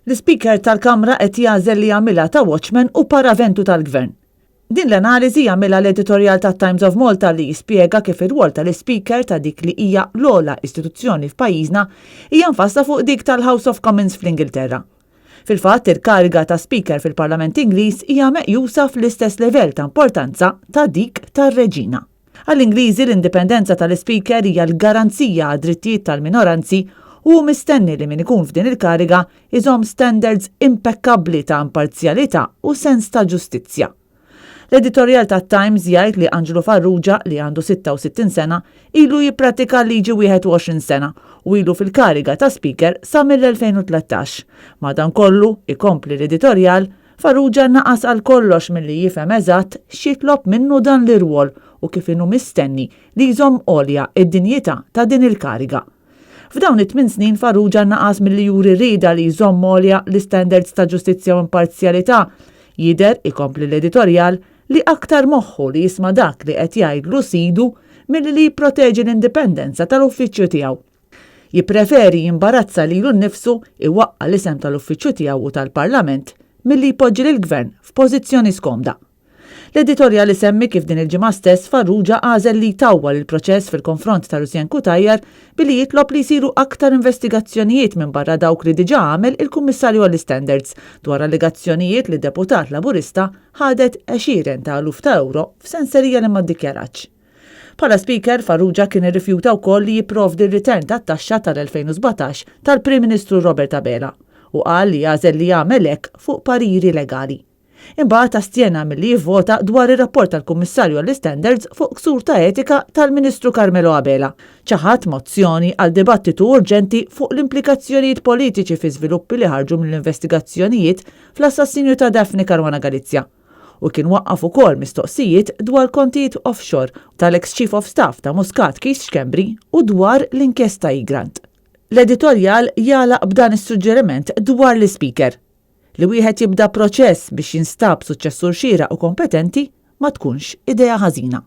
L-Ispeaker tal-Kamra qed jagħżel li jagħmilha ta' watchman u paraventu tal-Gvern. Din l-analiżi jagħmilha l-editorjal tat-Times of Malta li jispjega kif ir-rwol tal-Ispeaker ta' dik li hija l-ogħla istituzzjoni f'pajjiżna hija mfassla fuq dik tal-House of Commons fl-Ingilterra. Fil-fatt, il-kariga ta' Speaker fil-Parlament Ingliż hija meqjusa fl-istess livell ta' importanza ta' dik tar-Reġina. Għall-Ingliżi l-indipendenza tal-Ispeaker hija l-garanzija għad-drittijiet tal-minoranzi u hu mistenni li min ikun f'din il-kariga jżomm standards impekkabbli ta' imparzjalità u sens ta' ġustizzja. L-editorjal tat-Times jgħid li Anġlu Farrugia, li għandu 66 sena, ilu jipprattika l-liġi 21 sena u ilu fil-kariga ta' Speaker sa mill-2013. Madankollu, ikompli l-editorjal, Farrugia naqas għal kollox milli jifhem eżatt x'jitlob minnu dan l-irwol u kif inhu mistenni li jżomm għolja d-dinjità ta' din il-kariga. F'dawn it-tmien snin Farrugia naqas milli juri rieda li jżomm għolja l-istandards ta' ġustizzja u imparzjalità. Jidher, ikompli l-editorjal, li aktar moħħu li jisma' dak li qed jgħidlu sidu milli li jipproteġi l-indipendenza tal-uffiċċju tiegħu. Jippreferi jimbarazza lilu nnifsu, iwaqqa' l-isem tal-uffiċċju tiegħu u tal-Parlament, milli jpoġġi lill-Gvern f'pożizzjoni skomda. L-editorjal isemmi kif din il-ġimgħa stess Farrugia għażel li jtawwal il-proċess fil-konfront ta' Rosianne Cutajar billi jitlob li jsiru aktar investigazzjonijiet minbarra dawk li diġà għamel il-Kummissarju għall-Istandards dwar allegazzjonijiet li deputat Laburista ħadet għexieren ta' eluf ta' ewro f'senserija li ma ddikjaratx. Bħala Speaker, Farrugia kien irrifjuta wkoll li jipprovdi r-return tat-taxxa tal-2017 tal-Prim Ministru Robert Abela u qal li għażel li jagħmel hekk fuq pariri legali. Imbagħad astjena milli jivvota dwar ir-rapport tal-Kummissarju għall-Istandards fuq ksur ta' etika tal-Ministru Carmelo Abela. Ċaħad mozzjoni għal dibattitu urġenti fuq l-implikazzjonijiet politiċi fi żviluppi li ħarġu mill-investigazzjonijiet fl-assassinju ta' Daphne Caruana Galizia u kien waqqaf ukoll mistoqsijiet dwar kontijiet offshore tal-eks Chief of Staff ta' Muscat Keith Schembri u dwar l-inkjesta Egrant. L-editorjal jagħlaq b'dan is-suġġeriment dwar l-Ispeaker. Li wieħed jibda proċess biex jinstab suċċessur xieraq u kompetenti ma tkunx idea ħażina.